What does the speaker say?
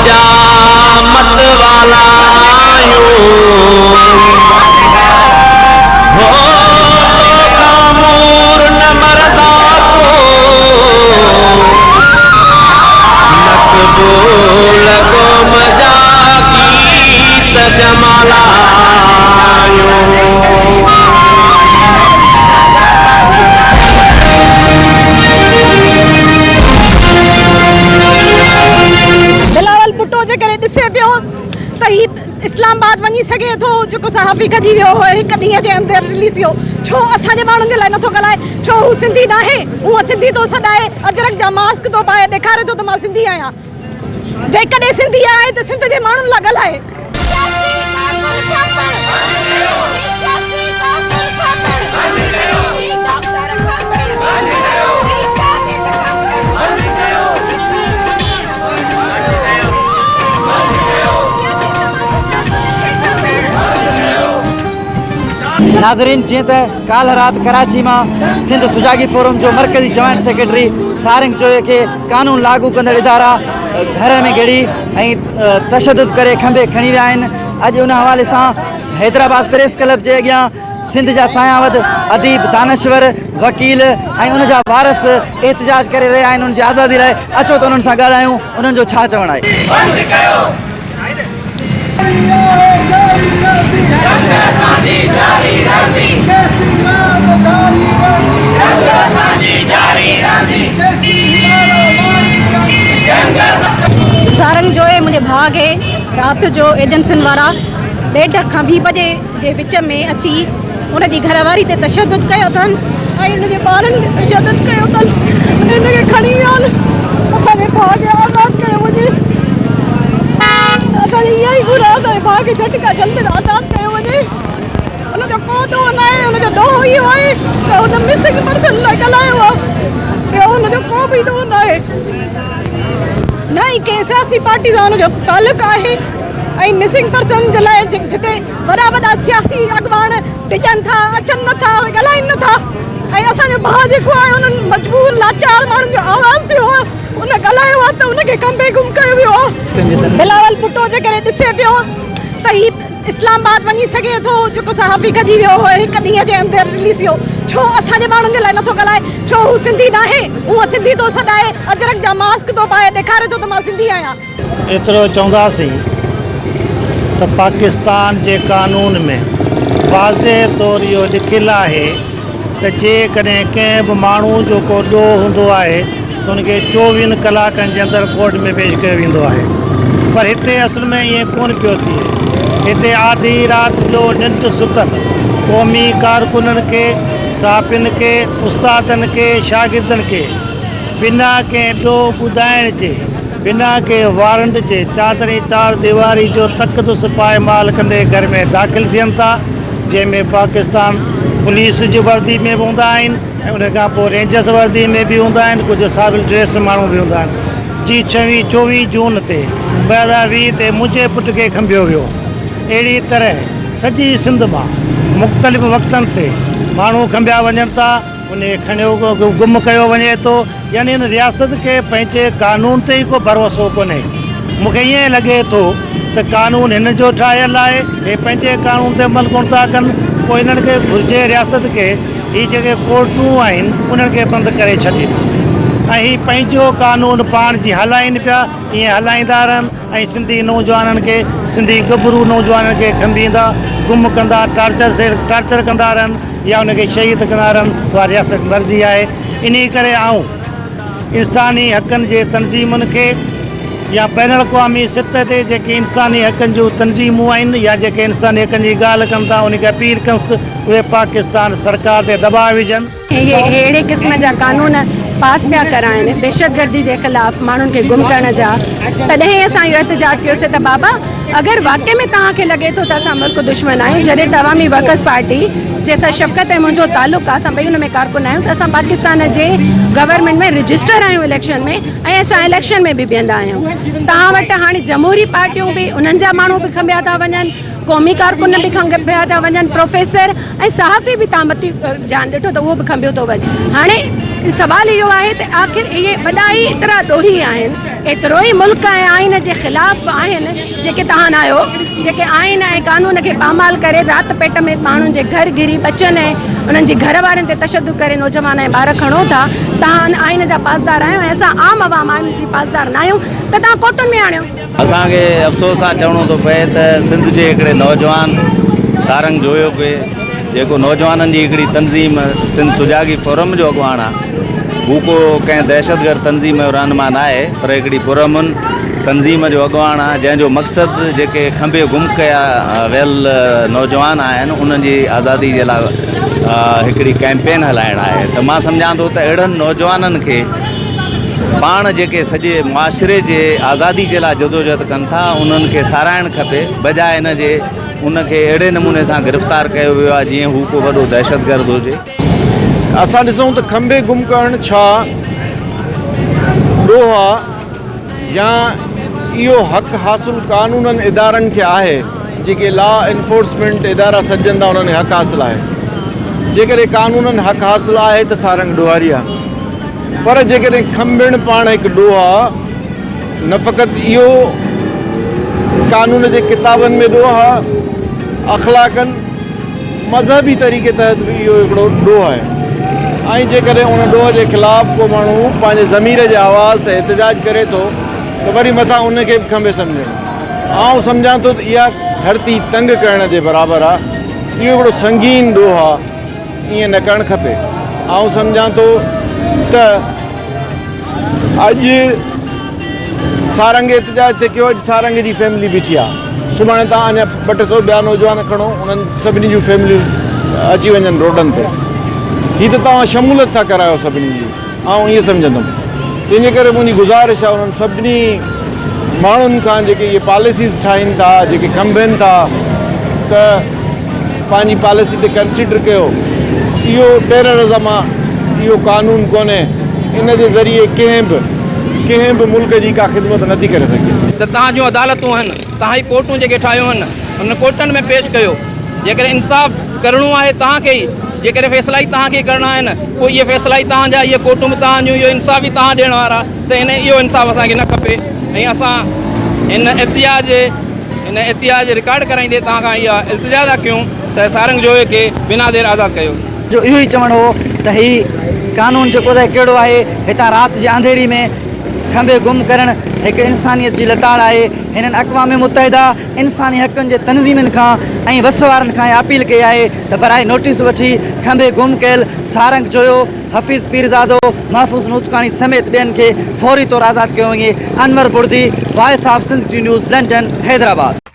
جا متوالا آهيون. هو توکان مور نه مرنداسون، مقبول قوم جا گيت جمالا آهيون. بلاول ڀٽو جيڪڏهن ڏسي پيو ته هي اسلام آباد وڃي سگهي ٿو، جيڪو صحافي کڄي ويو هو هڪ ڏينهن جي اندر رليز ٿيو، ڇو اسان جي ماڻهن جي لاء نٿو ڳالهائي؟ ڇو هو سنڌي ناهي؟ هو سنڌي ٿو سڏائي، اجرڪ جا ماسڪ ٿو پائي، ڏيکاري ٿو ته مان سنڌي آهيان. جيڪڏهن سنڌي آهي ته سنڌ جي ماڻهن لاء ڳالهائي. ناظرين جيئن ته ڪالهه رات ڪراچي مان سنڌ سجاڳي فورم جو مرڪزي جوائنٽ سيڪريٽري سارنگ چوي کي قانون لاڳو ڪندڙ ادارا گهر ۾ گهڙي ۽ تشدد ڪري کنڀي کڻي ويا آهن اڄ ان حوالي سان حيدرآباد پريس ڪلب جي اڳيان سنڌ جا ساياوڌ اديب دانشور وڪيل ۽ ان جا وارث احتجاج ڪري رهيا آهن ان جي آزادي لاء اچو ته انهن سان ڳالهايون انهن جو ڇا چوڻ آهي. بند ڪيو. جنگ اسان جي جاري رهندي. جنگ اسان جي جاري رهندي. جنگ اسان. سارنگ جويي منهنجي ڀاء کي رات جو ايجنسين وارا ڏيڍ کان ٻي بجي جي وچ ۾ اچي ان جي گهر واري تي تشدد ڪيو اٿن ۽ ان جي ٻارن تي تشدد ڪيو اٿن ۽ ان کي کڻي ويا آهن. اسان جي ڀاء کي آزاد ڪيو وڃي. اسان جي اها ئي گهر آهي اسان جي ڀاء کي جهٽ کان جلد آزاد ڪيو وڃي. ان جو ڪو ڏوهه ناهي ان جو ڏوهه اهو آهي ته هن مسنگ پرسن لاء ڳالهايو آهي ٻيو هن جو ڪو به ڏوهه ناهي. نه ئي ڪنهن سياسي پارٽي سان هن جو تعلق آهي ۽ مسنگ پرسن جي لاء جتي وڏا وڏا سياسي اڳواڻ ڊڄن ٿا اچن نٿا اهي ڳالهائين نٿا ۽ اسان جو ڀاء جيڪو آهي انهن مجبور لاچار ماڻهن جو آواز ٿيو آهي ان ڳالهايو آهي ته ان کي کنڀي گم ڪيو ويو آهي. بلاول ڀٽو جيڪڏهن ڏسي پيو ته هي اسلام آباد وڃي سگهي ٿو، جيڪو صحافي کڄي ويو هو هڪ ڏينهن جي اندر رليز ٿيو، ڇو اسان جي ماڻهن جي لاء نٿو ڳالهائي؟ ڇو هو سنڌي ناهي؟ هو سنڌي ٿو سڏائي، اجرڪ جا ماسڪ ٿو پائي، ڏيکاري ٿو ته مان سنڌي آهيان. ايترو چونداسين ته پاڪستان جي قانون ۾ واضح طور اهو لکيل آهي ته جيڪڏهن ڪنهن به ماڻهو جو ڪو ڏوهه هوندو آهي ته ان کي چوويهن ڪلاڪن جي اندر ڪورٽ ۾ پيش ڪيو ويندو آهي پر هتي اصل ۾ ائين ڪونه پيو ٿئي هتي آڌي رات جو ننڊ ستل قومي ڪارڪنن کي صحافين کي استادن کي شاگردن کي بنا ڪنهن ڏوهه ٻڌائڻ جي بنا ڪنهن وارنٽ جي چادر ۽ چار ديواري جو تقدس پائمال ڪندي گهر ۾ داخل ٿين ٿا جنهن ۾ پاڪستان پوليس جي وردي ۾ به هوندا آهن ۽ ان کان پوء رينجرس وردي ۾ به هوندا آهن ڪجهه سول ڊريس ماڻهو به هوندا آهن جي ڇويهه چوويهه جون تي 2020 تي منهنجي پٽ کي کنڀيو ويو اهڙي طرح سڄي سنڌ مان مختلف وقتن تي ماڻهو کنڀيا وڃن ٿا ان کي کڻيو گم ڪيو وڃي ٿو يعني هن رياست کي پنهنجي قانون تي ئي ڪو ڀروسو ڪونهي. مون کي ائين لڳي ٿو ته قانون هنن جو ٺاهيل آهي، هي پنهنجي قانون تي عمل ڪونه ٿا ڪن، پوء هنن کي گهرجي رياست کي هي جيڪي ڪورٽون آهن انهن کي بند ڪري ڇڏين ۽ هي پنهنجو قانون پاڻ جيئن هلائين پيا ائين هلائيندا رهن ۽ سنڌي نوجوانن کي سنڌي ڳڀرو نوجوانن کي کنڀيندا، گم ڪندا، ٽارچر سيل ٽارچر ڪندا رهن يا انهن کي شهيد ڪندا رهن اها رياست جي مرضي آهي. انهي ڪري آئون انساني حقن جي تنظيمن کي يا بين الاقوامي سطح تي جيڪي انساني حقن جون تنظيمون آهن يا جيڪي انساني حقن جي ڳالهه ڪن ٿا انهن کي اپيل ڪنس اهي پاڪستان سرڪار تي دٻاء وجهن. اهي اهڙي قسم جا قانون پاس پيا ڪرائين دهشتگردي جي خلاف ماڻهن کي گم ڪرڻ جا تڏهن اسان اهو احتجاج ڪيوسي ته بابا اگر واقعي ۾ توهان کي لڳي ٿو ته اسان ملڪ دشمن آهيون جڏهن ته عوامي ورڪرز پارٽي جنهن سان شفقت ۽ منهنجو تعلق آهي اسان ٻئي ان ۾ ڪارڪن آهيون ته اسان پاڪستان جي گورنمينٽ ۾ رجسٽر آهيون اليڪشن ۾ ۽ اسان اليڪشن ۾ به بيهندا آهيون توهان وٽ هاڻي جمهوري پارٽيون به انهن جا ماڻهو به کنڀيا ٿا وڃن. قومي ڪارڪن به کنڀيا ٿا وڃن، پروفيسر ۽ صحافي به تان متي جان ڏٺو ته اهو به کنڀيو ٿو وڃي. هاڻي سوال اهو آهي ته آخر اهي وڏا ئي ايترا ڏوهي آهن، ايترو ئي ملڪ ۽ آئين جي خلاف آهن جيڪي توهان ناهيو، جيڪي آئين ۽ قانون کي پامال ڪري رات پيٽ ۾ ماڻهن جي گهر گهري ٻچن ۽ انهن جي گهر وارن تي تشدد ڪري نوجوان ۽ ٻار کڻو ٿا، توهان ان آئين جا پاسدار آهيو ۽ اسان عام عوام آئين جي پاسدار ناهيون ته توهان ڪورٽن ۾ آڻيو. اسان کي افسوس سان چوڻو ٿو پئي ته سنڌ جي هڪڙي نوجوان سارنگ جويو کي جيڪو نوجوانن جي هڪڙي تنظيم سنڌ سجاڳي فورم جو اڳواڻ آ هو ڪو ڪنهن دهشتگرد تنظيم جو رهنما ناهي پر هڪڙي پرامن تنظيم جو اڳواڻ آ جنهن جو مقصد جيڪي کنڀي گم ڪيا ويل نوجوان آهن انهن جي آزادي جي لاء هڪڙي ڪئمپين هلائڻ آهي ته مان سمجهان ٿو ته اهڙن نوجوانن کي پاڻ جيڪي سڄي معاشري جي آزادي جي لاء جدوجهد ڪن ٿا انهن کي ساراهڻ کپي بجاء ان جي ان کي اهڙي نموني سان گرفتار ڪيو ويو آهي جيئن هو ڪو وڏو دهشتگرد هجي. اسان ڏسون ته کنڀي گم ڪرڻ ڇا ڏوهه آ يا اهو حق حاصل قانونن ادارن کي آهي جيڪي لا انفورسمينٽ ادارا سڏجن ٿا انهن کي حق حاصل آهي جيڪڏهن قانونن حق حاصل آهي ته سارنگ ڏوهاري آ. پر جيڪڏهن کنڀڻ پاڻ هڪ ڏوهه آ، نه فقط اهو قانون جي ڪتابن ۾ ڏوهه آ، اخلاقن، مذهبي طريقي تحت به اهو هڪڙو ڏوهه آهي ۽ جيڪڏهن ان ڏوهه جي خلاف ڪو ماڻهو پنهنجي ضمير جي آواز تي احتجاج ڪري ٿو ته وري مٿان ان کي به کنڀي سمجهڻ آئون سمجهان ٿو ته اها ڌرتي تنگ ڪرڻ جي برابر آ، اهو هڪڙو سنگين ڏوهه آ. ائين نه ڪرڻ کپي. آئون سمجهان ٿو ته اڄ سارنگ احتجاج تي ڪيو اڄ سارنگ جي فيملي بيٺي آ سڀاڻي تان اڃا ٻه ٽي سو ٻيا نوجوان کڻو انهن سڀني جون فيمليون اچي وڃن روڊن تي هي ته توهان شموليت ٿا ڪرايو سڀني جي. آئون ائين سمجهندم. تنهن جي ڪري منهنجي گذارش آهي انهن سڀني ماڻهن کان جيڪي اهي پاليسيز ٺاهين ٿا، جيڪي کنڀين ٿا ته پنهنجي پاليسي تي ڪنسيڊر ڪيو. اهو ٽيررازم آهي، اهو قانون ڪونهي. ان جي ذريعي ڪنهن به ڪنهن به ملڪ جي ڪا خدمت نٿي ڪري سگهجي. ته توهان جون عدالتون آهن، توهان هي ڪورٽون جيڪي ٺاهيون آهن، انهن ڪورٽن ۾ پيش ڪيو. جيڪڏهن انصاف ڪرڻو آهي توهان کي ئي، جيڪڏهن فيصلا ئي توهان کي ئي ڪرڻا آهن، پوء اهي فيصلا ئي توهان جا، اهي ڪورٽون به توهان جون، اهو انصاف ئي توهان ڏيڻ وارا ته هن اهو انصاف اسان کي نه کپي ۽ اسان هن احتجاج هن احتجاج رڪارڊ ڪرائيندي توهان کان اها التجا ٿا ڪيون ته سارنگ جويي کي بنا دير آزاد ڪيو. جو اهو ئي چوڻ هو ته هي قانون جيڪو ته ڪهڙو آهي، هتان رات جي انڌيري ۾ کنڀي گم ڪرڻ هڪ انسانيت جي لتاڙ آهي، هنن اقوام متحده، انساني حقن جي تنظيمن کان ۽ وس وارن کان اپيل ڪئي آهي ته برائي نوٽيس وٺي کنڀي گم ڪيل سارنگ جويو، حفيظ پيرزادو، محفوظ نوتڪاڻي سميت ٻين کي فوري طور آزاد ڪيو وڃي، Anwar Burdi, voice of Sindh T news, London, Hyderabad.